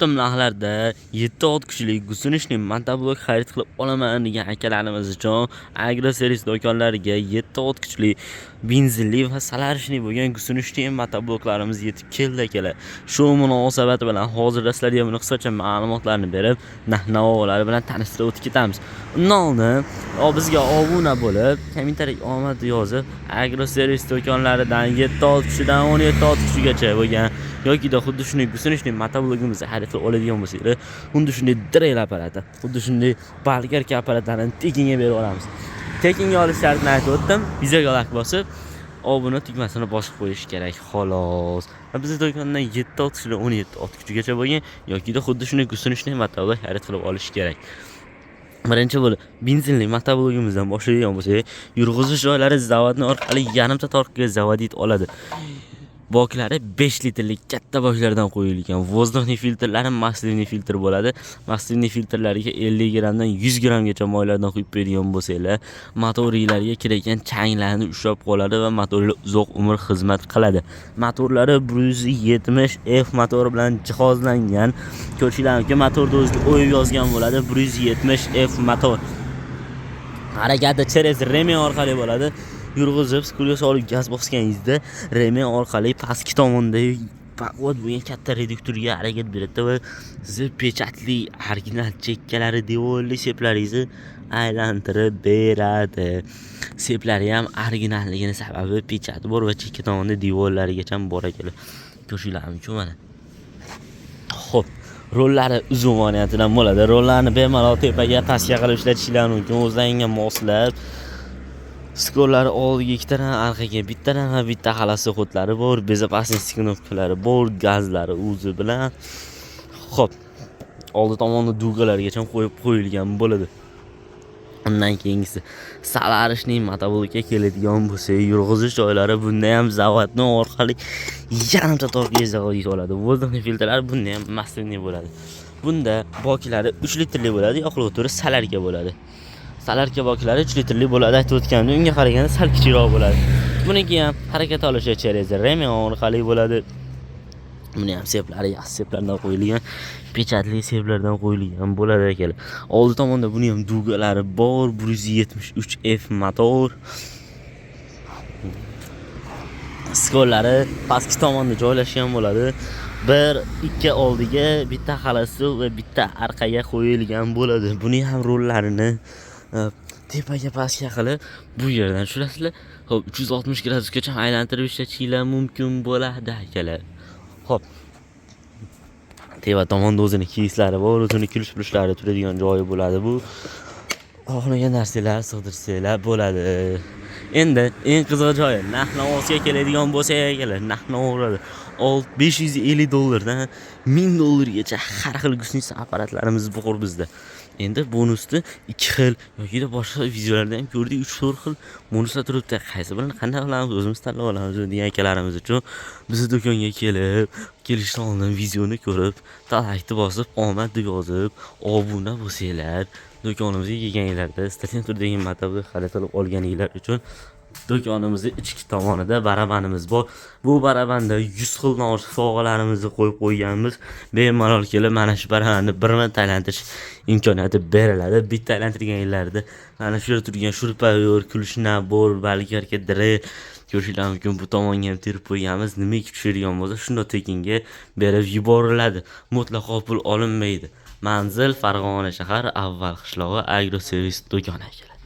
Optim narxlarda 7 ot kuchli гусеничный motoblok xarid qilib olaman degan akalarimiz uchun Agro Servis do'konlariga 7 ot kuchli benzinli va солярочный bo'lgan гусеничный motobloklarimiz yetib keldi, akalar. Shu munosabati bilan hozirda sizlarga buni qisqacha ma'lumotlarni berib, narx-navolari bilan tanishtirib o'tib ketamiz. Undan oldin bizga obuna bo'lib, kommentariyaga omad yozib, Agro Servis do'konlaridan 7 ot kuchidan 17 ot kuchigacha bo'lgan yokida xuddi shunday гусеничный motoblokimizni xarid qilib oladigan bo'lsanglar, xuddi shunday drel apparati, xuddi shunday bolgarka apparatlarini tekinga berib olamiz. Tekinga olish shartini aytib o'tdim. Videoga like bosib, obuna tugmasini bosib qo'yish kerak, xolos. Va bizni do'kondan 7 ot kuchidan 17 ot kuchigacha bo'lgan yokida xuddi shunday гусеничный motoblok xarid qilib olish kerak. Birinchi bo'lib benzinli motoblokimizdan boshlaydigan bo'lsak, yurg'izish joylari zavodni orqali yarimta torkga заводить oladi. Boklari 5 litrlik katta boklardan qo'yilgan. Воздухный filtrlari масляный filtr bo'ladi. Масляный filtrlariga 50 grammdan 100 grammgacha moylardan quyib qo'yadigan bo'lsanglar, motoringlarga kirayotgan changlarni ushlab qoladi va motorlar uzoq umr xizmat qiladi. Motorlari 170 F motori bilan jihozlangan. Ko'rishinglar mumkin, motorni o'ziga o'yib yozgan bo'ladi. 170 F motor. Harakati через ремень orqali bo'ladi. Yurg'izib, skulga solib gaz bosganingizda ремень orqali pastki tomondagi baquvvat bo'lgan katta reduktorga harakat beradi va sizni pechatli original chekkalari, devorli seplaringizni aylantirib beradi. Seplari ham originalligini sababi pechati bor va chekka tomonda devorlarigacha bor ekan. Ko'rishinglar mumkin mana. Xo'p, rollari uzun variantidan bo'ladi. Rollarni bemalol tepaga, pastga qilib ishlatishinglar mumkin. O'zlaringga moslab. Skorlari oldiga ikkitadan, orqaga bittadan va bitta холостой ход lari bor, безопасность knopkalari bor, gazlari o'zi bilan. Xo'p, oldi tomonni дуга largacha qo'yib qo'yilgan bo'ladi. Undan keyingisi солярочный motoblokka keladigan bo'lsak, yurg'izish joylari bunda ham zavodni orqali yarimta torkga заводить oladi. Воздухный filtrlar bunda ham масляный bo'ladi. Bunda boklari 3 litrli bo'ladi, yoqilg'i turi солярка bo'ladi. Солярка boklari 3 litrli bo'ladi, aytib o'tganimdek, unga qaraganda sal kichikroq bo'ladi. Buniki ham harakat olishi через ремень orqali bo'ladi. Buni ham seplari yaxshi seplardan qo'yilgan, pechatli seplardan qo'yilgan bo'ladi, akalar. Oldi tomonda buni ham дуга lari bor, 173 F motor. Skollari pastki tomonda joylashgan bo'ladi. Bir, ikki oldiga, bitta холостой va bitta orqaga qo'yilgan bo'ladi. Buni ham rollarini tepaga, pastga qilib bu yerdan tushirasizlar. Xo'p, 360 gradusgacha aylantirib ishlatishinglar mumkin bo'ladi, akalar. Xo'p. Tepa tomonda o'zini keyslari bor, o'zini ключ pulishlari turadigan joyi bo'ladi bu. Xohlagan narsalar sig'dirsanglar bo'ladi. Endi eng qiziq joyi narx-navosiga keladigan bo'lsak, akalar, narx-navolari 550 dollardan 1000 dollargacha har xil гусеница apparatlarimiz bor bizda. Endi bonusni ikki xil yoki boshqa videolarda ham ko'rdik, 3-4 xil bonuslar turibdi. Qaysi birini qanday qilamiz, o'zimiz tanlab olamiz degan akalarimiz uchun bizni do'konga kelib, kelishdan oldin videoni ko'rib, laykni bosib, omad deb yozib, obuna bo'lsanglar, do'konimizga kelganinglarda istalgan turdagi motoblok xarid qilib olganinglar uchun do'konimizni ichki tomonida barabanimiz bor. Bu barabanda 100 xildan oshiq sovg'alarimizni qo'yib qo'yganmiz. Bemalol kelib mana shu barabanni bir marta aylantirish imkoniyati beriladi. Bitta aylantirganinglarda mana shu yerda turgan шуруповёрт, ключ набор, bolgarka, drel ko'rishinglar mumkin. Bu tomonga ham terib qo'yganmiz. Nimaki tushadigan bo'lsa, shunda tekinga berib yuboriladi. Mutlaqo pul olinmaydi. Manzil: Farg'ona shahar, Avval qishlog'i, Agro Servis do'koni, akalar.